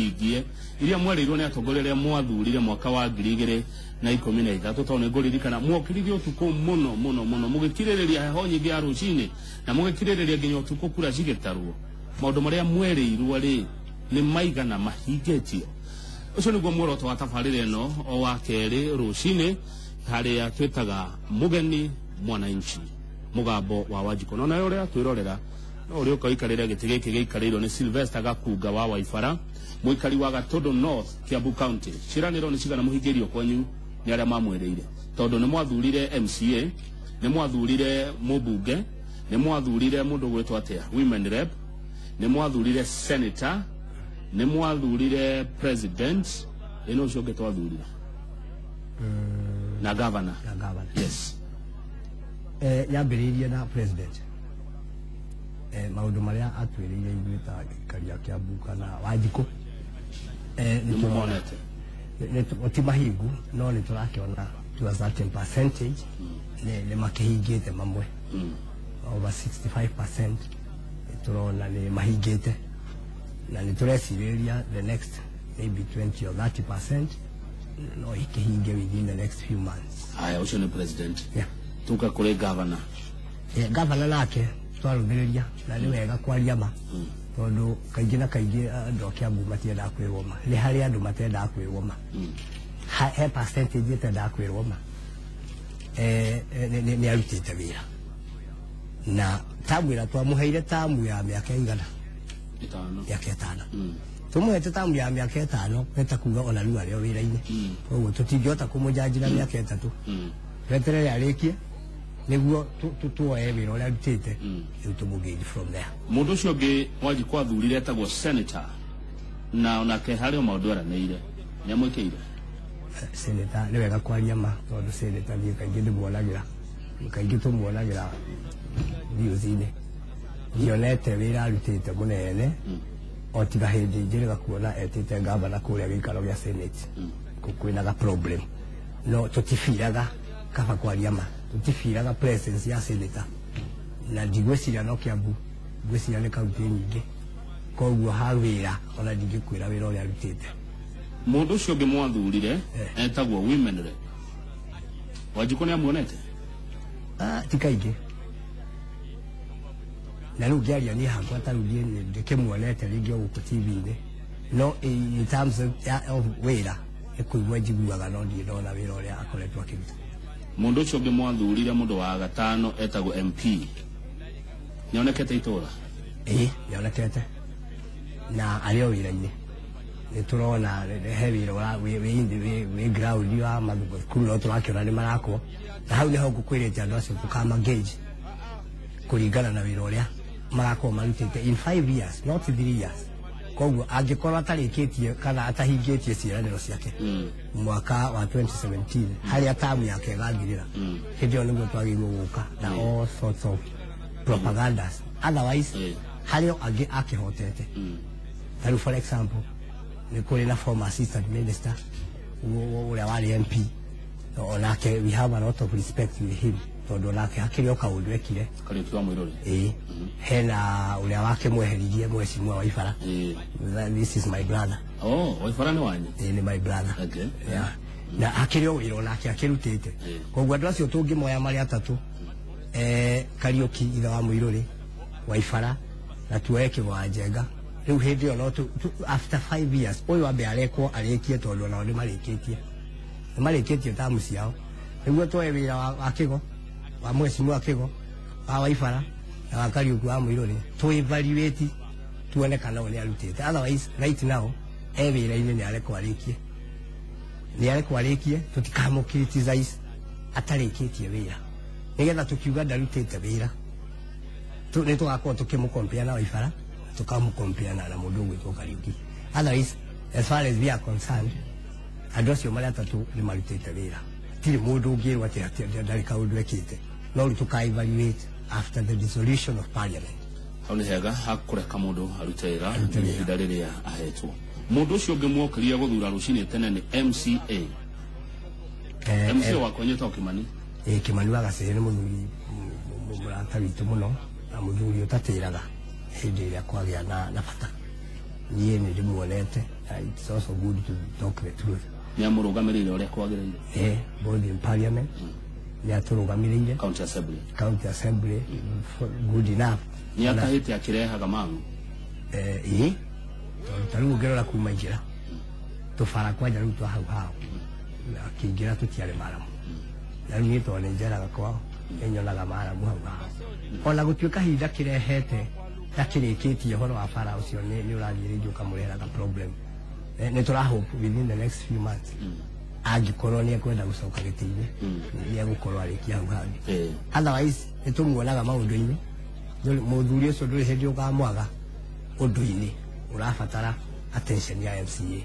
mũhingie iria mwerĩirwo nĩ atongoria arĩa mwathurire mwaka wa 2013 tondũ nĩ ngũririkana mwokĩrire ũtukũ mũno mũno mũno mũgĩkirĩrĩria heho nyingĩ ya rũcinĩ na mũgĩkirĩrĩria nginya ũtukũ kura cigĩtarwo. Maũndũ marĩa mwerĩirwo rĩ nĩ maigana mahingĩtio. Ũcio nĩguo muoroto wa tabarĩra ĩno o wa kerĩ rũcinĩ harĩa twĩtaga Mũgeni Mwananchi, mũgambo wa Wanjikũ. No nawe ũrĩa twĩrorera no ũrĩa ũkaikarĩra gĩtĩ gĩkĩ gĩikarĩirwo nĩ Sylvester Gakunga wa Waibara, mũikari wa Gatũndũ North, Kiambu County. Ciĩranĩro nĩ cigana mũhingĩirio kwanyu nĩ arĩa mamwĩrĩire? Tondũ nĩ mwathurire MCA, nĩ mwathurire mũmbunge, nĩ mwathurire mũndũ ũgwĩtwo atĩa, women rep, nĩ mwathurire senator, nĩ mwathurire president, ĩno ũcio ũngĩ twathurire na governor. Na governor. Yes. Yambĩrĩirie na president. Maũndũ marĩa atwĩrĩire ithuĩ ta aikari a Kiambu kana Wanjikũ, nĩ mũmonete. Ti mahingu, no nĩ tũrakĩona to a certain percentage nĩ makĩhingĩte mamwe. Over 65% tũrona nĩ mahingĩte, na nĩ tũrecirĩria the next maybe 20 or 30% no ikĩhinge within the next few months. Haya, ũcio nĩ president. Yeah. Tuka kũrĩ governor. Yeah, governor nake twarũthĩrĩria, na nĩ wega kwaria ma, tondũ kaingĩ na kaingĩ andũ a Kiambu matiendaga kwĩrwo ma. Nĩ harĩ andũ matendaga kwĩrwo ma. He percentage ĩtendaga kwĩrwo ma. Nĩ arutĩte wĩra na tamu ĩrĩa twamũheire, tamu ya mĩaka ĩigana? 5. Mĩaka 5. Tũmũhete tamu ya mĩaka 5 nĩ ta kuga ona rĩu arĩ o wĩra-inĩ. Koguo tũtingĩhota kũmũjanji na mĩaka 3. Tweterere arĩkie nĩguo tuoe wĩra ũrĩa arutĩte, rĩu tũmũgauge from there. Mũndũ ũcio ũngĩ Wanjikũ athurire etagwo senator, na onake harĩ o maũndũ eranĩire nĩ amwĩkĩire. Senator nĩ wega kwaria ma, tondũ senator niĩ kaingĩ ndĩmuonagĩra, kaingĩ tũmuonagĩra news-inĩ, ndionete wĩra arutĩte mũnene, o tiga hĩndĩ njĩrĩga kuona etĩte gavana kũrĩa gĩikaro gĩa senate kwĩna ga problem, no tũtibiraga, kaba kwaria ma, tũtibiraga presence ya senator, na ndigwĩciria no Kiambu, ngwĩciria nĩ kaunti nyingĩ. Koguo ha wĩra ona ndingĩkwĩra wĩra ũrĩa arutĩte. Mũndũ ũcio ũngĩ mwathurire etagwo women rep. Wanjikũ nĩ amuonete? Ti kaingĩ, na rĩu ngĩaria niĩ hakwa ta rĩu niĩ ndĩkĩmuonete rĩngĩ o gũkũ TV-inĩ, no in terms of wĩra nĩ kũigua njiguaga, no ndirĩ ndona wĩra ũrĩa akoretwo akĩruta. Mũndũ ũcio ũngĩ mwathurire, mũndũ wa gatano, etagwo MP, nĩonekete itũra? Ĩĩ, nĩonekete na arĩ o wĩra-inĩ. Nĩ tũrona he wĩra wĩ ground wa mathukuru, no tũrakĩona nĩ marakwo, na hau nĩho ngũkwĩrĩte andũ acio tũkamangage kũringana na wĩra ũrĩa marakorwo marutĩte in 5 years, not 3 years. Koguo angĩkorwo atarĩkĩtie kana atahingĩtie ciĩranĩro ciake mwaka wa 2017 harĩa tamu yake ĩgathirĩra, hĩndĩ ĩyo nĩguo twagĩrĩirwo gũka na all sorts of propagandas. Otherwise harĩ o angĩ akĩhotete. Ta rĩu for example nĩ kũrĩ na former assistant minister ũrĩa warĩ MP, onake we have a lot of respect with him, tondũ onake hakĩrĩ o kaũndũ ekire. Kariũki wa Mũirũrĩ. Ĩĩ, hena ũrĩa wakĩmweheririe, mheshimiwa Waibara. This is my brother. Oh, Waibara nĩ wanyu? Ĩĩ, nĩ my brother. Yeah. Na hakĩrĩ o wĩra onake akĩrutĩte. Koguo andũ acio tũngĩmoya marĩ atatũ, Kariũki ithe wa Mũirũrĩ, Waibara na tuoe Kĩgo wa Njenga, rĩu hĩndĩ ĩyo no after 5 years ũyũ ambe arekwo arĩkie, tondũ onao nĩ marĩkĩtie, nĩ marĩkĩtie tamu ciao, nĩguo tuoe wĩra wa Kĩgo, wa mheshimiwa Kĩgo, wa Waibara na wa Kariũki wa Mũirũrĩ, tũ evaluate tuone kana we nĩ arutĩte. Otherwise right now e wĩra-inĩ, nĩ arekwo arĩkie, nĩ arekwo arĩkie, tũtikamũ criticize atarĩkĩtie wĩra, nĩgetha tũkiuga ndarutĩte wĩra nĩ tũgakorwo tũkĩmũ na Waibara, tũkamũ na mũndũ ũgwĩtwo Kariũki. Otherwise, as far as we are concerned, andũ acio marĩ atatũ nĩ marutĩte wĩra, tirĩ mũndũ ũngĩrwo atĩ ndarĩ kaũndũ ekĩte, no rĩu tũka evaluate after the dissolution of parliament. Hau nĩ hega hakũreka mũndũ arute wĩra Arute wĩra. ihinda rĩrĩa ahetwo. Mũndũ ũcio ũngĩ mwokĩria gũthura rũcinĩ tene nĩ MCA. MCA wakwa nyĩtagwo Kĩmani. Ĩĩ, Kĩmani wa Gacĩrĩ nĩ mũthuri mũrata witũ mũno, na mũthuri ũtatĩraga hĩndĩ ĩrĩa kwagĩa na bata. Niĩ nĩ ndĩmuonete. It's also good to talk the truth. Nĩ amũrũgamĩrĩire ũrĩa kwagĩrĩire? Both in parliament, nĩ atũrũgamĩrĩire. County assembly. County assembly, good enough. Nĩ atahĩte akĩrehaga mang'u? Ĩĩ, tondũ ta rĩu ũngĩrora kuma njĩra tũbara kwanja rĩu twa hau hao akĩingĩra tũtiarĩ maramu, na rĩu niĩ tondũ nĩ njeraga kwao nĩ nyonaga maramu hau hao. Ona gũtuĩka hihi ndakĩrehete ndakĩrĩkĩtie ũhoro wa bara ũcio, nĩ ũrathiĩ rĩngĩ ũkamũrehera problem. Nĩ tũra hope within the next few months, angĩkorwo nĩ ekwenda gũcoka gĩtĩ-inĩ, nĩ egũkorwo arĩkia hau hangĩ. Otherwise nĩ tũmuonaga maũndũ-inĩ. Mũthuri ũcio ndũrĩ hĩndĩ ũkamwaga ũndũ-inĩ ũrabatara attention ya MCA,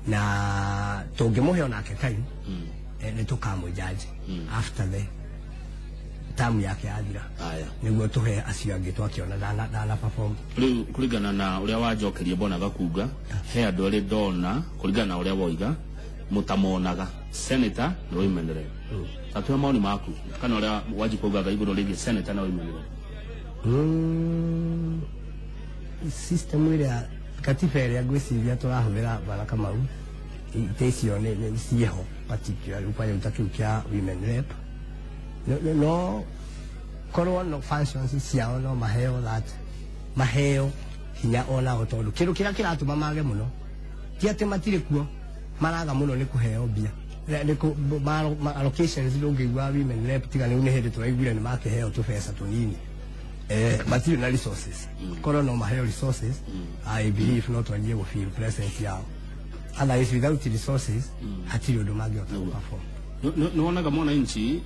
na tũngĩmũhe onake time, nĩ tũkamũjudge after the term yake yathira, nĩguo tũhe acio angĩ twakĩona ndana perform. Rĩu kũringana na ũrĩa wanjokeria Bwana Gakunga, he andũ erĩ ndona kũringana na ũrĩa woiga mũtamonaga, senator na women rep. Ta tuhe maoni maku kana ũrĩa Wanjikũ augaga igũrũ rĩgiĩ senator na women rep. System ĩrĩa katiba ĩrĩa ngwĩciria tũrahũthĩra, Bwana Kamau, itĩ icio nĩ ciĩho, particularly kwanja ta kĩu kĩa women rep, no korwo no functions ciao no maheo that maheo hinya onao, tondũ kĩndũ kĩrĩa kĩratũma mage mũno ti atĩ matirĩ kuo, maraga mũno nĩ kũheo mbia, nĩ allocations. Ndũngĩigua women rep tiga nĩ hĩndĩ tũraiguire nĩ makĩheo tũbeca tũnini. Matirĩ na resources. Korwo no maheo resources, I believe no twanjie gũ feel presence yao. Otherwise, without resources, hatirĩ ũndũ mangĩhota gũ perform. Nĩ wonaga mwananchi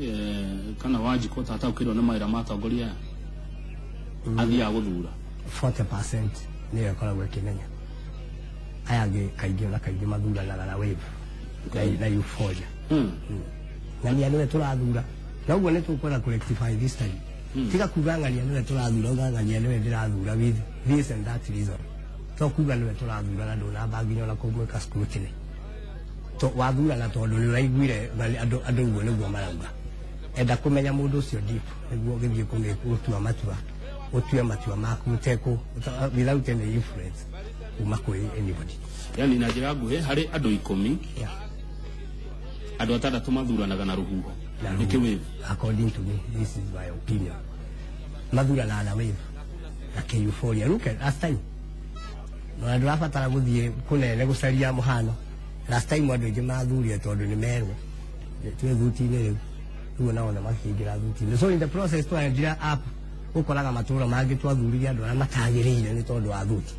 kana Wanjikũ tataũkĩrwo nĩ mawĩra ma atongoria aya athiaga gũthura? 40% nĩyo ĩkoragwo ĩkĩmenya. Aya angĩ kaingĩ na kaingĩ mathuranaga na wave na euphoria. Ng'ania nĩwe tũrathura, na ũguo nĩ tũkwenda kũ rectify this time. Tiga kuga ng'ania nĩwe tũrathura, uga ng'ania nĩwe ndĩrathura with this and that reason. To kuga nĩwe tũrathura na ndũnamba nginya ona kũmwĩka scrutiny. To wathurana tondũ nĩ ũraiguire andũ ũguo nĩguo marauga. Enda kũmenya mũndũ ũcio deep nĩguo ũgĩthiĩ gũtua matua, ũtue matua maku ũtekũ without any influence kuma kwĩ anybody. Yani na njĩra nguhĩ, harĩ andũ 10, andũ atandatũ mathuranaga na rũhuho, nĩ kĩwĩvu. According to me, this is my opinion, mathuranaga na wave na kĩ-euphoria. Look at last time, na ndũrabatara gũthiĩ kũnene gũcaria mũhano. Last time andũ aingĩ mathurire tondũ nĩ merwo twĩ thuti-inĩ rĩu, rĩu ona makĩingĩra thuti-inĩ. So in the process twaendire up gũkoraga matũra mangĩ twathurire andũ arĩa matagĩrĩire nĩ tondũ wa thuti.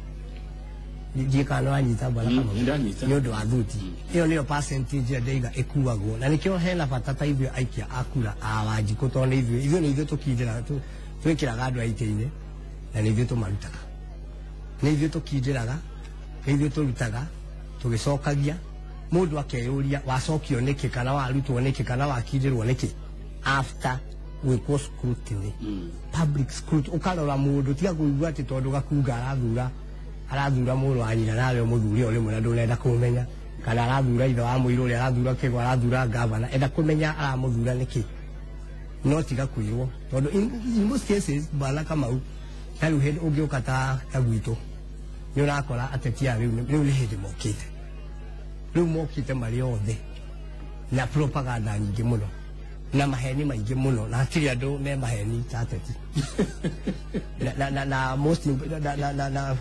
Ndiĩ kana nĩwanyita, Bwana Kamau. Nĩ ũndũ wa thuti. Ĩyo nĩyo percentage ĩrĩa ndaiga ĩkuagwo, na nĩkĩo hena bata ta ithuĩ aikia a kura a Wanjikũ, tondũ nĩ ithuĩ nĩ ithuĩ tũkindĩraga, twĩkĩraga andũ a itĩ-inĩ, na nĩ ithuĩ tũmarutaga, nĩ ithuĩ tũkindĩraga, nĩ ithuĩ tũrutaga tũgĩcokagia. Mũndũ akeyũria wacokio nĩkĩ, kana warutwo nĩkĩ, kana wakindĩrwo nĩkĩ after gwĩkwo scrutiny, public scrutiny. Ũkarora mũndũ, tiga kũigua atĩ tondũ Gakunga arathura mũrũ wa nyina nawe ũmũthure o rĩmwe na ndũnenda kũmenya, kana arathura ithe wa mũirũ ũrĩa arathura kĩgo, arathura gavana. Enda kũmenya aramũthura nĩkĩ, no tiga kwĩrwo, tondũ in most cases, Bwana Kamau, ta rĩu hĩndĩ ũngĩũka ta gwitũ nĩ ũrakora ateti aya rĩu nĩ hĩndĩ mokĩte, rĩu mokĩte marĩ othe na propaganda nyingĩ mũno na maheni maingĩ mũno, na hatirĩ andũ me maheni ta ateti na most na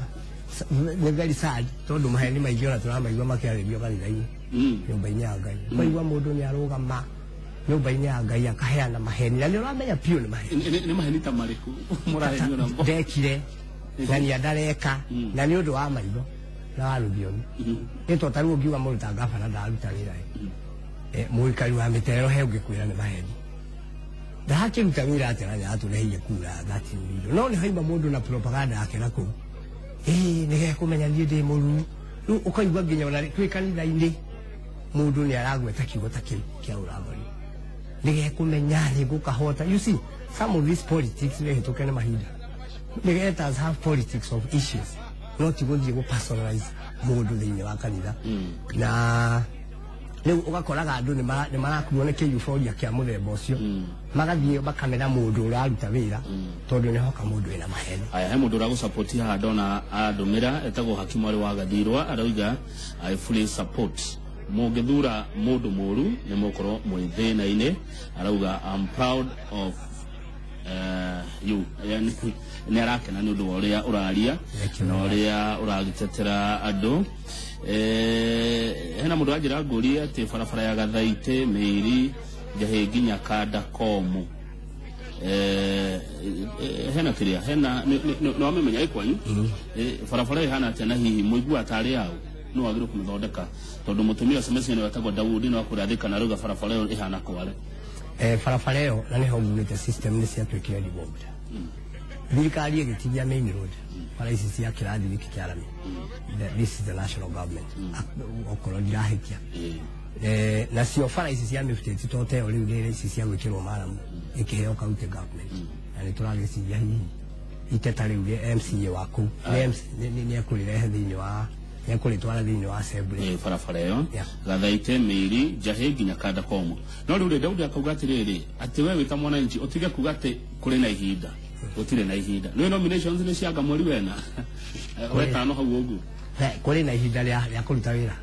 nĩ very sad, tondũ maheni maingĩ ona tũramaigua makĩarĩrio kanitha-inĩ, nyũmba-inĩ ya Ngai. Ũkaigua mũndũ nĩ arũgama nyũmba-inĩ ya Ngai akaheana maheni, na nĩ ũramenya biũ nĩ maheni. Nĩ maheni ta marĩkũ mũrahenio namo? Ndekire ng'ania ndareka, na nĩ ũndũ wa maitho na wa rũthiomi. Nĩ to ta rĩu ũngiuga mũndũ ta gabana ndaruta wĩra, mũikari wa mĩtero he ũngĩkwĩra nĩ maheni, ndakĩruta wĩra atĩa na nĩaratũreheire kura 30 million? No nĩ haima mũndũ na propaganda yake na kũu, ĩĩ nĩgekũmenya niĩ ndĩ mũruu. Rĩu ũkaigua nginya ona twĩ kanitha-inĩ mũndũ nĩ aragweta kiugo ta kĩu kĩa ũrathoni, nĩgekũmenya nĩngũkahota. You see, some of these politics nĩ hĩtũke nĩ mahinda. Let us have politics of issues, no ti gũthiĩ gũ personalize mũndũ thĩinĩ wa kanitha. Na Rĩu ũgakoraga andũ nĩ marakuo nĩ kĩeuphoria kĩa mũthemba ũcio, magathiĩ makamena mũndũ ũraruta wĩra tondũ nĩ hoka mũndũ wĩna maheni. Aya, he mũndũ ũragũsupport haha, ndona andũmĩra, etagwo Hakimu arĩ wa Gathirwa, arauga, "I fully support. Mũngĩthura mũndũ mũru nĩ mũkorwo mwĩ thĩna-inĩ." Arauga, "I'm proud of you." Yani nĩ arakena nĩ ũndũ wa ũrĩa ũraria na ũrĩa ũragĩtetera andũ. Hena mũndũ wanjĩra ngũrie atĩ barabara ya Gathaitĩ, Mĩiri, Njahĩ nginya Kanda Komu, hena kĩrĩa hena nĩ wamĩmenya ĩ kwanyu? Barabara ĩhana atĩa, na hihi mũiguaga tarĩ yaũ no wagĩrĩirwo kũmĩthondeka, tondũ mũtumia ũcio meciria wetagwo Daudi no akũrĩa Thika na arauga barabara ĩyo ĩhana kware. Barabara ĩyo, na nĩho ngugĩte system nĩ ciatuĩkire devolved, thirikari ĩgĩtigia main road, bara ici cia kĩrathi gĩkĩ kĩa rami. This is the national government, okorwo ndirahĩtia. Nacio bara ici cia mĩbutĩti tota ĩyo rĩu nĩ ici cia gwĩkĩrwo maramu ĩkĩheo county government, na nĩ tũragĩciria hihi iteta rĩu rĩa MCA wa kũu nĩ ekũrĩrehe thĩinĩ wa, nĩ ekũrĩtwara thĩinĩ wa assembly. Barabara ĩyo Gathaite, Mĩiri, Njahĩ nginya Kanda Komu. No rĩu rĩ, Daudi akauga atĩrĩrĩ, atĩ we wĩ ta mwananchi ũtige kuga atĩ kũrĩ na ihinda, gũtirĩ na ihinda. Nĩ nominations nĩ cianga mweri wena wetano hau ũguo. Kũrĩ na ihinda rĩa kũruta wĩra.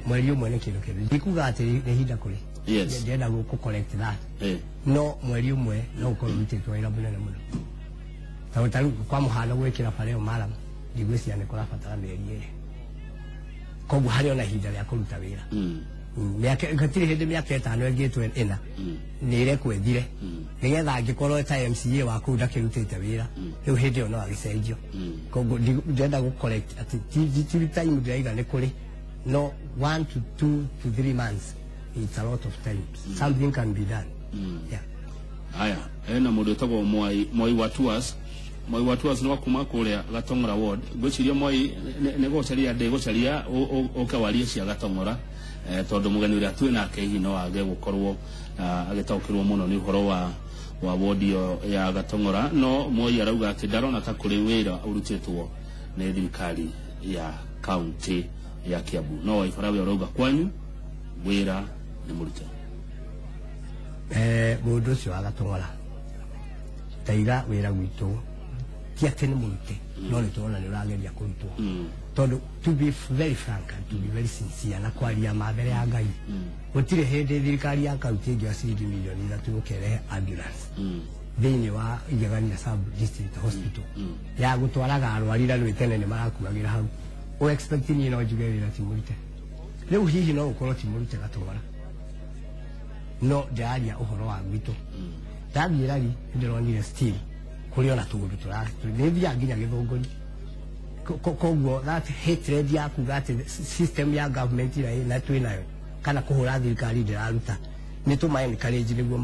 Mweri ũmwe nĩ kĩndũ kĩndũ ndikuga atĩ nĩ ihinda kũrĩ. Ndĩrenda gũ correct that. No mweri ũmwe no ũkorwo ũrutĩtwo wĩra mũnene mũno, tondũ ta rĩu kwa mũhano gwĩkĩra bara ĩyo maramu ndigwĩciria nĩ kũrabatara mĩeri 2, koguo harĩ ona ihinda rĩa kũruta wĩra. Mĩaka gũtirĩ hĩndĩ, mĩaka 5 ĩngĩtwo ĩna nĩ ĩrekwo ĩthire, nĩgetha angĩkorwo ta MCA wa kũu ndakĩrutĩte wĩra rĩu, hĩndĩ ĩyo no agĩcenjio. Koguo ndĩrenda gũ correct atĩ ti time ndĩraiga nĩ kũrĩ, no 1 to 2 to 3 months, it's a lot of time, something can be done, yeah. Haya, ena mũndũ wĩtagwo Mwai, Mwai wa Tours. Mwai wa Tours nĩ wa kuma kũrĩa Gatong'ora ward. Ngwĩciria Mwai nĩ gũcaria ndĩgũcaria ũke warie cia Gatong'ora, tondũ mũgeni ũrĩa twĩ nake hihi no age gũkorwo agĩtaũkĩrwo mũno nĩ ũhoro wa ward ĩyo ya Gatong'ora. No Mwai arauga atĩ ndarona ta kũrĩ wĩra ũrutĩtwo nĩ thirikari ya kaunti ya Kiambu, no Waibara we ũrauga kwanyu wĩra nĩ mũrute. Mũndũ ũcio wa Gatong'ora, ndaiga wĩra gwitũ ti atĩ nĩ mũrute, no nĩ tũrona nĩ ũrageria kũrutwo, tondũ to be very frank and to be very sincere na kwaria ma mbere ya Ngai, gũtirĩ hĩndĩ thirikari ya kaunti ĩngĩoya ciringi mirioni 3 ũkerehe ambulance thĩinĩ wa Igegania sub district hospital ya gũtwaraga arwari, na rwĩ tene nĩ marakuagĩra hau. O expect niĩ no njuge wĩra ti mũrute? Rĩu hihi no ũkorwo ti mũrute Gatong'ora, no ndĩraria ũhoro wa gwitũ. Ndathiĩ rari nĩndĩronire still kũrĩ ona tũũndũ nĩ thiaga nginya Gĩthũngũri. Koguo that hatred ya kuga atĩ system ya government ĩrĩa ĩna twĩ nayo kana kũhũra thirikari ndĩraruta, nĩ tũma encourage nĩguo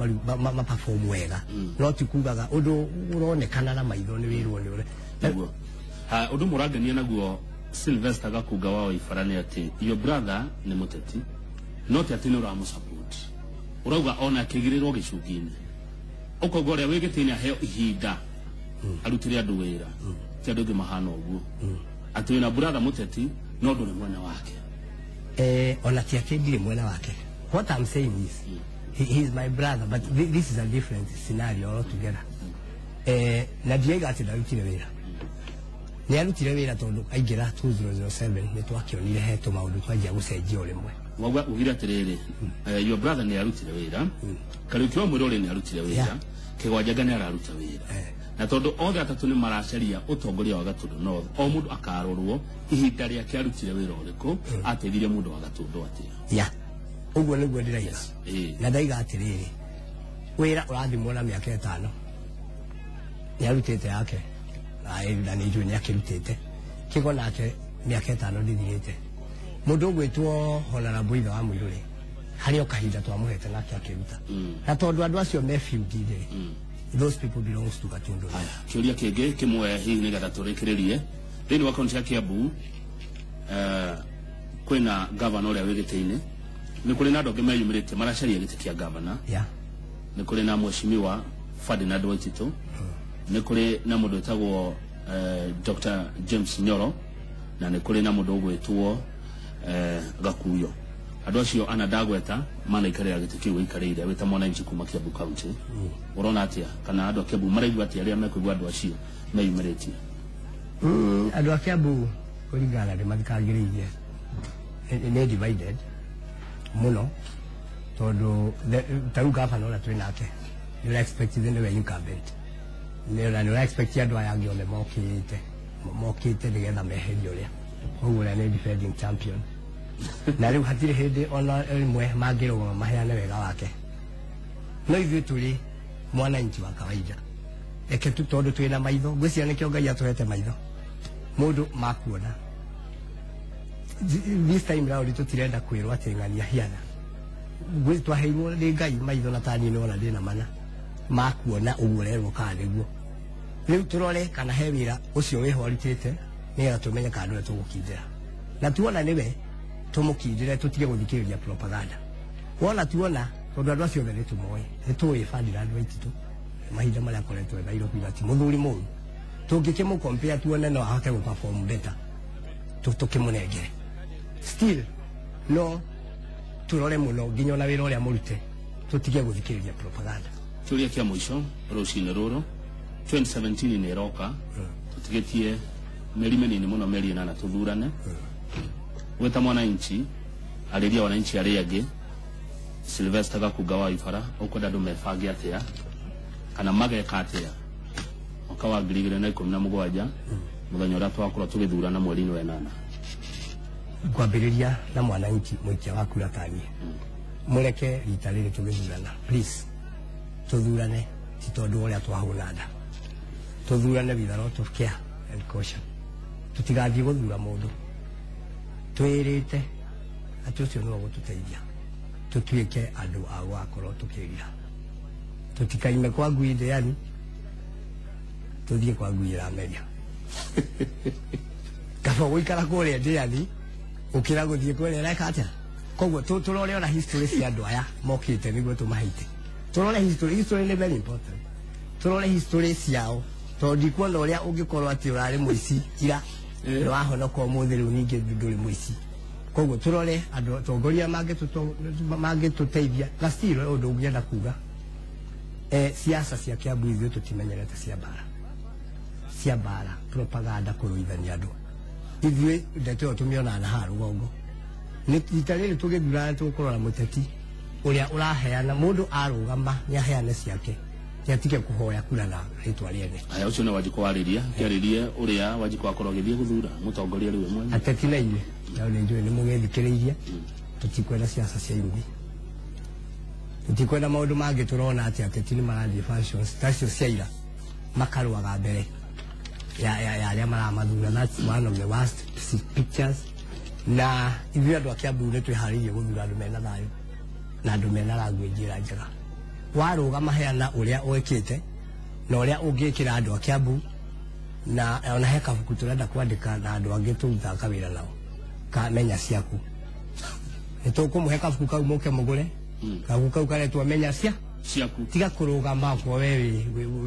ma perform wega, no ti kugaga ũndũ ũronekana na maitho nĩ wĩrwo nĩ ũrĩa. Nĩguo. Ha, ũndũ mũrangenia naguo Sylvester Gakunga wa Waibara nĩ atĩ your brother nĩ mũteti, no ti atĩ nĩ ũramũsupport. Ũrauga ona akĩgirĩrwo gĩcungi-inĩ, ũkauga ũrĩa wĩ gĩtĩ-inĩ aheo ihinda arutĩre andũ wĩra, ti andũ aingĩ mahana ũguo, atĩ wĩna brother mũteti no ndũrĩ mwena wake. Ona ti atĩ ndirĩ mwena wake. What I'm saying is he is my brother, but this is a different scenario altogether. Na ndiaiga atĩ ndarutire wĩra, nĩ arutire wĩra, tondũ aingĩra 2007 nĩ twakĩonire he tũmaũndũ twanjia gũcenjia o rĩmwe. Wauga ugire atĩrĩrĩ, your brother nĩ arutire wĩra, Kariũki wa Mwĩrĩ nĩ arutire wĩra, Kĩgwanjanga nĩ araruta wĩra, na tondũ othe atatũ nĩ maracaria ũtongoria wa Gatũndũ North, o mũndũ akarorwo ihinda rĩake arutire wĩra ũrĩkũ, ateithirie mũndũ wa Gatũndũ atĩa. Ya, ũguo nĩguo ndĩraiga. Na ndaiga atĩrĩrĩ, wĩra ũrathimwo na mĩaka 5, nĩ arutĩte yake na nĩ njũĩ nĩ akĩrutĩte. Kĩgo nake mĩaka 5 ndĩthirĩte. Mũndũ ũgwĩtwo Honorable ithe wa Mũirũrĩ, harĩ o kahinda twamũhete nake akĩruta, na tondũ andũ acio me field rĩ, those people belongs to Gatundu. Haya, kĩũria kĩngĩ kĩmwe hihi nĩgetha tũrĩkĩrĩrie. Thĩinĩ wa kaunti ya Kiambu, kwĩna gavana ũrĩa wĩ gĩtĩ-inĩ, nĩ kũrĩ na andũ angĩ meyumĩrĩtie maracaria gĩtĩ kĩa gavana. Nĩ kũrĩ na mheshimiwa Ferdinand Waititũ, nĩ kũrĩ na mũndũ wĩtagwo Dr. James Nyoro, na nĩ kũrĩ na mũndũ ũgwĩtwo Gakuyo. Andũ acio ana ndagweta manaikarĩra gĩtĩ kĩu wĩikarĩire wĩ ta mwananchi kuma Kiambu County. Ũrona atĩa kana andũ a Kiambu maraigua atĩa rĩrĩa mekũigua andũ acio meyumĩrĩtie? Andũ a Kiambu kũringana na ndĩmathikagĩrĩirie nĩ divided mũno, tondũ ta rĩu gavana ũrĩa twĩ nake nĩ ũra expect nĩwe incumbent, nĩ ũra expect andũ aya angĩ othe mokĩte nĩgetha meherie ũrĩa, koguo ũrĩa nĩ defending champion, na rĩu hatirĩ hĩndĩ ona ĩmwe mangĩrũgama maheane wega wake. No ithuĩ tũrĩ mwananchi wa kawaida, reke tu tondũ twĩna maitho, ngwĩciria nĩkĩo Ngai atũhete maitho mũndũ makuona. This time round tũtirenda kwĩrwo atĩ ng'ania hiana, twaheirwo nĩ Ngai maitho na tani nĩwona ndĩna mana makuona ũguo ũrerwo kana nĩguo. Rĩu tũrore kana he wĩra ũcio wĩho arutĩte nĩgetha tũmenye kana nĩwe tũgũkindĩra, na tuona nĩwe tũmũkindĩre, tũtige gũthikĩrĩria propaganda. Wona tuona tondũ andũ acio othe nĩ tũmoĩ, nĩ tũĩ Ferdinand Waititu mahinda marĩa akoretwo e Nairobi na ti mũthuri mũru, tũngĩkĩmũ-compare tuone no ahote gũ-perform better, tũkĩmũnengere. Still no turore mũno nginya ona wĩra ũrĩa mũrute, tũtige gũthikĩrĩria propaganda. Kĩũria kĩa mũico rũcinĩ rũrũ, 2017 nĩ ĩroka, tũtigĩtie mĩeri mĩnini mũno, mĩeri 8 tũthurane. Wĩ ta mwananchi, arĩria wananchi arĩa angĩ, Sylvester Gakunga wa Ibara, ũkwenda andũ mebange atĩa kana mageka atĩa mwaka wa 2017 mũthenya ũrĩa twakorwo tũgĩthurana mweri-inĩ wa 8? Ngwambĩrĩria na mwananchi mũikia wa kura taniĩ, mũreke rita rĩrĩ tũgĩthurana, please tũthurane ti tondũ ũrĩa twahũna nda, tũthurane with a lot of care and caution. Tũtigathiĩ gũthura mũndũ twĩrĩte atĩ ũcio nĩwe ũgũtũteithia, tũtuĩke andũ a gũgakorwo tũkĩrira. Tũtikaime kwa ngui ndĩani, tũthiĩ kwa ngui ĩrameria. Kaba gũikara kũrĩa ndĩani ũkĩra gũthiĩ kũrĩa ĩreka atĩa. Koguo tũrore ona history cia andũ aya mokĩte nĩguo tũmahĩte. Tũrore history, history nĩ very important. Tũrore history ciao, tondũ ndikuona ũrĩa ũngĩkorwo atĩ ũrarĩ mũici ira nĩ wahonoka ũmũthĩ, rĩu ningĩ ndũrĩ mũici. Koguo tũrore andũ atongoria mangĩtũteithia. Na still ũndũ ũngĩenda kuga, siasa cia Kiambu ithuĩ tũtimenyerete cia mbara, cia mbara propaganda kũrũithania andũ. Ithuĩ ndeto ĩyo tũmĩonaga na haha rũgongo. Nĩ rita rĩrĩ tũgĩthurana tũkũrora mũteti ũrĩa ũraheana, mũndũ arũgama nĩ aheane ciake, nĩ atige kũhoya kura na rĩtwa rĩene. Aya, ũcio nĩ Wanjikũ warĩria, kĩarĩrie ũrĩa Wanjikũ akorwo agĩthiĩ gũthura mũtongoria rĩu mwenye. Ateti na inyuĩ nao nĩ njũĩ nĩ mũgĩthikĩrĩirie, tũtikwenda siasa cia irumi, tũtikwenda maũndũ mangĩ. Tũrona atĩ ateti nĩ marathiĩ functions ta icio cia ira, makarũaga mbere ya arĩa maramathura. That's one of the worst pictures. Na ithuĩ andũ a Kiambu nĩ twĩharĩirie gũthura andũ mena thayũ na andũ mena language ĩrĩa njega. Warũgama heana ũrĩa wĩkĩte na ũrĩa ũngĩkĩra andũ a Kiambu, na ona he kabuku tũrenda kwandĩka na andũ angĩ tũrutaga kawĩra nao ka menya ciaku. Nĩ tũkũmũhe kabuku kau mũke mũgũre. Kabuku kau karetwo menya ciaku. Tiga kũrũgama okorwo we nĩ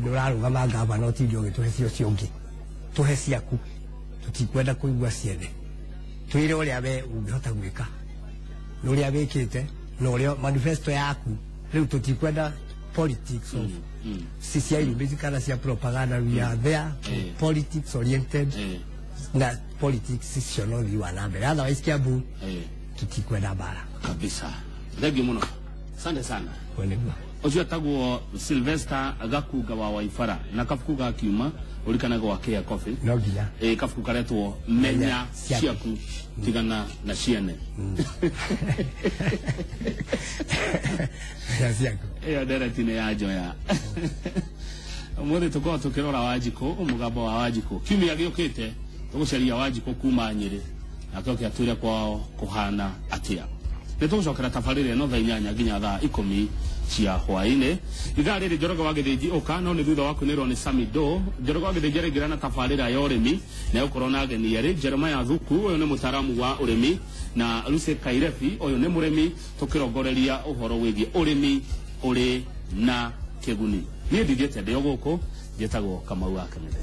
ũrarũgama gavana ũtinde ũgĩtũhe cio cio ũngĩ, tũhe ciaku, tũtikwenda kũigua ciene. Twĩre ũrĩa we ũngĩhota gwĩka na ũrĩa wĩkĩte na ũrĩa manifesto yaku. Rĩu tũtikwenda politics of cia irumbi kana cia propaganda. We are there politics oriented na politics icio no thiĩ wa na mbere, otherwise Kiambu tũtikwenda mbara kabisa. Thank you mũno, asante sana. Ũguo nĩguo. Ũcio etagwo Sylvester Gakunga wa Waibara, na kabuku gakiuma ũrikanaga wa Kea Coffee. No nginya. Ĩ kabuku karetwo menya Ciaku. Ciaku tigana na ciene. Menya ciaku. Ĩyo ndereti nĩ ya njoya. Ũmũthĩ tũkorwo tũkĩrora Wanjikũ, mũgambo wa Wanjikũ. Kiumia gĩũkĩte tũgũcaria Wanjikũ kuma Nyĩrĩ, nake oke atwĩre kwao kũhana atĩa. Nĩ tũgũcokera tabarĩra ĩno thaa 8 nginya thaa 10 cia hwaĩ-inĩ. Ithaa rĩrĩ Njoroge wa Gĩthĩnji ũka, no nĩ thutha wa kũinĩrwo nĩ Sami Do. Njoroge wa Gĩthĩnji araingĩra na tabarĩra ya ũrĩmi na egũkorwo na ageni erĩ, Jeremiah Thuku, ũyũ nĩ mũtaaramu wa ũrĩmi, na Lucy Kairebi, ũyũ nĩ mũrĩmi, tũkĩrongoreria ũhoro wĩgiĩ ũrĩmi ũrĩ na kĩguni. Niĩ ndithiĩte ndĩ o gũkũ, njĩtagwo Kamau wa Kĩmĩthĩ.